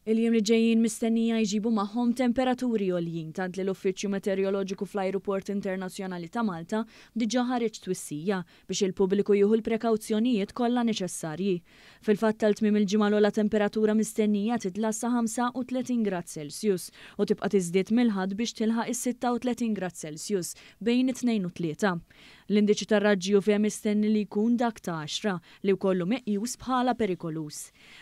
Il-jiem li ġejjin mistennija jġibu magħhom temperaturi għoljin tant li l-Uffiċċju Meteoroloġiku fl-Ajruport Internazzjonali ta' Malta diġà ħareġ twissija biex il-pubbliku jieħu l-prekawzjonijiet kollha neċessarji. Fil-fatt għal tmiem il-ġimgħa l-ogħla temperatura mistennija titla' sa 35 grad Celsius u tibqa' tiżdied mill-Ħadd biex tilħaq is-36 grad Celsius bejn it-Tnejn u t-Tlieta. L-indiċi tar-raġġi UV mistenni li jkun dak ta' għaxra, li wkoll hu meqjus bħala perikoluż.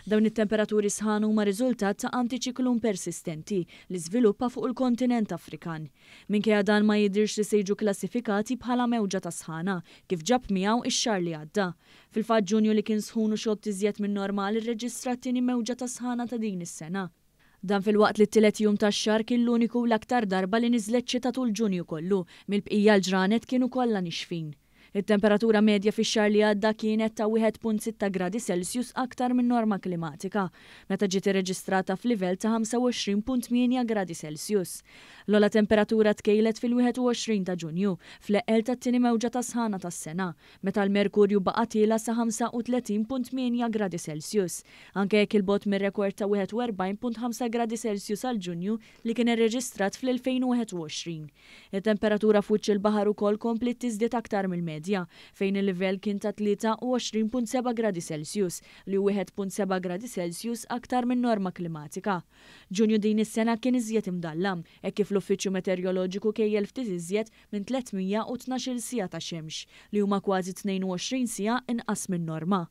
Dawn it-temperaturi sħan huma riżultat ta' antiċiklun persistenti li żviluppa fuq il-kontinent Afrikan. Minkejja dan ma jidhirx li se jiġu kklassifikati bħala mewġa ta' sħana, kif ġab miegħu x-xahar li għadda. Fil-fatt Ġunju li kien sħun u xott iżjed min-normal irreġistra t-tieni mewġa ta' sħana ta' din is-sena. Dan filwaqt li t-tielet jum tax-xahar kien l-uniku u l-aktar darba li niżlet xita tul Ġunju kollu, mill-bqija l-ġranet kienu kollha nixfin. It-temperatura medja fix-xahar li għadda kienet ta' 1.6 gradi Celsius aktar min-norma klimatika, meta ġiet irreġistrata f'livell ta' 25.8 gradi Celsius. L-ogħla temperatura tkejlet fil-21 ta' Ġunju, fl-eqqel tat-tieni mewġa ta' sħana tas-sena, meta l-merkurju baqa' tiela' sa 35.8 gradi Celsius, anke jekk 'il bogħod mir-rekord ta' 41.5 gradi Celsius għal Ġunju li kien irreġistrat fl-2021. It-temperatura f'wiċċ il-baħar ukoll kompliet tiżdied aktar mill-medja, fejn il-livell kien ta' 23.7 gradi Celsius, li hu 1.7 gradi Celsius aktar min-norma klimatika. Ġunju din is-sena kien iżjed imdallam, hekk kif l-Uffiċċju Meterjoloġiku kejjel ftit iżjed minn 312-il siegħa ta' xemx, li huma kważi 22 siegħa inqas min-norma.